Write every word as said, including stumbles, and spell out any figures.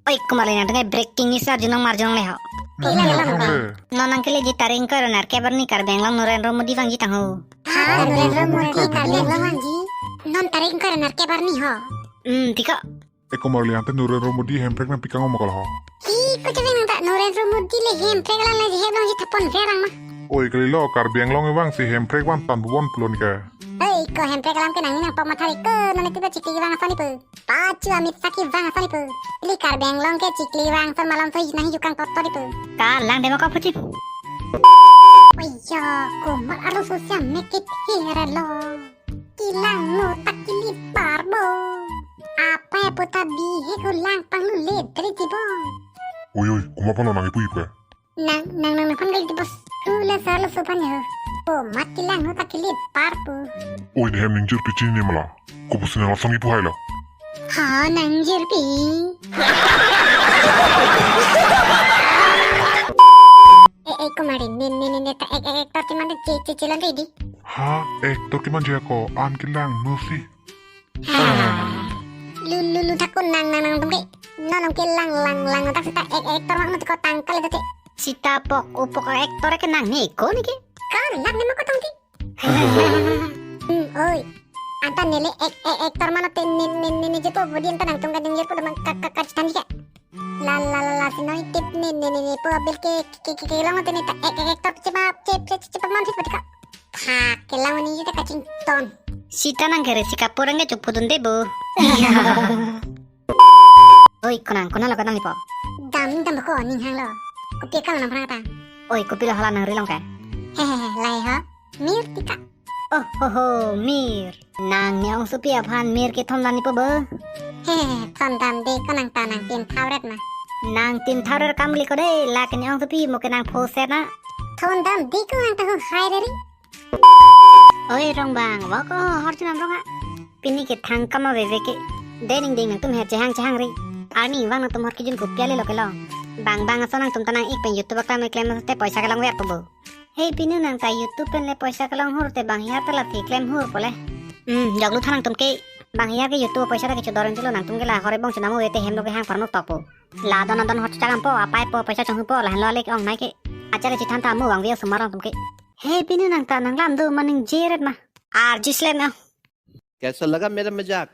Oi, Kumar Li, nangtum ke breaking news arjunong marjunong le ho. Kila le lang. Non nangkeleji tarik ingkoi ra nerkep arni Karbi Anglong Narendra Modi vangji tangho. Ha, Narendra Modi Karbi Anglong vangji. Non tarik ingkoi ra nerkep arni ho. Hmm, tiko. E Kumar Li, ante Narendra Modi hemprek nangpi kang-o ma kolo ho? Hi, ko chaveng nang ta Narendra Modi le hemprek alam le je he long ji thapon verang ma. Oi, kalilo, Karbi Anglong vangsi hemprek van tan bubon pulo neke. Hei, ko hemprek alam ke nangning nangpok mathari ko, non iti ba chikli vang asani pu. Pachu amit saki vang asani pu. Ili Karbi Anglong ke chikli vang son malam soi nang jukang kotor ipu. Kalang demo ko phuchip. Oyo, Kumar arlo sosial mekit hira lo. Kelangno ta kili parbo. Apa ya puta bihe ko lang panglu le dri tibong. Oi, oi, komat pano nang ipu ipu. Nang, nang, nang, nang phan gali tibos. Hula salo sopan ya. Komat kelangno ta kili parbo. Oi, nehem ningjirpi chini mala. Kopusi nang lasong ipu hai lo. Ha, ningjirpi. Eh, eh, Kumar Li, ne, ne, ne, ne, ta ek, ek, actor ti mande che, che, che lang di. Ha, actor kemanji ako, an kelangno si. Ha. Lu, lu, lu thakun nang, nang, nangtum ke. Non nang kelang, lang, lang, tak sita ek, actor mak mati ko tangkal itu te. Sita pok, upok actor ke nang ne ko neke. Kalang ne ma ko tong ti. Hmm, oi. Anta neli ek, ek, actor mano te ne, ne, ne, ne jepo bodi anta nangtum ka jengjepo damang ka, ka, ka chitan ke. La, la, la, la, sinoi tip ne, ne, ne, ne, po abil ke, ke, ke, ke, long te ne ta ek, ek, actor cepa, cep, cep, cep, man fit patika. Tha, kelang ni jita kachington. Sita nang kere si kapur angke chupudun debo. Oi, konang, konang lo konang lipo. Dam, dam ko ning hang lo. Kopi kang nang pernah ta. Oi, kopi lo hala nang rilong ke. Hehehe, lai ho. Mir tika. Oh, ho, ho, mir. Nang ne ongsopi aphan mir kethondam nipo bo. Hehehe, thondam de konang ta nangtin tharet ma. Nangtin tharet kam liko de, lake ne ongsopi mo ke nang phoset na. Thondam de konang ta ho hai re ri. Oi, Rongbang, wa ko horchunam rong a. Pini ke thang kama veve ke. De ning ding nangtum her chehang chehang ri. Arni vang nangtum hor kijun kopi ale lo ke lo. Bang bang ason nangtum ta nang-ik pen YouTube akam keklem te poisa kelong ver po bo. Hei pini nang ta YouTube pen le poisa kelong hur te bang hiar ta la thi klem hur po le. Hmm, jok lu tha nangtum ke. Bang hiar ke YouTube poisa ta ke chodor chulo nangtum ke la hore bong chonam vete hem lo ke hang parnok tok po. La don don hor chakam po, apai po, poisa chong po, lahen lo lek ong nai ke. Achale chithan ta mu vang via sumar nangtum ke. Hei pini nang ta nang lam do maning jeret ma. Arjis lem ah. कैसा लगा मेरा मजाक?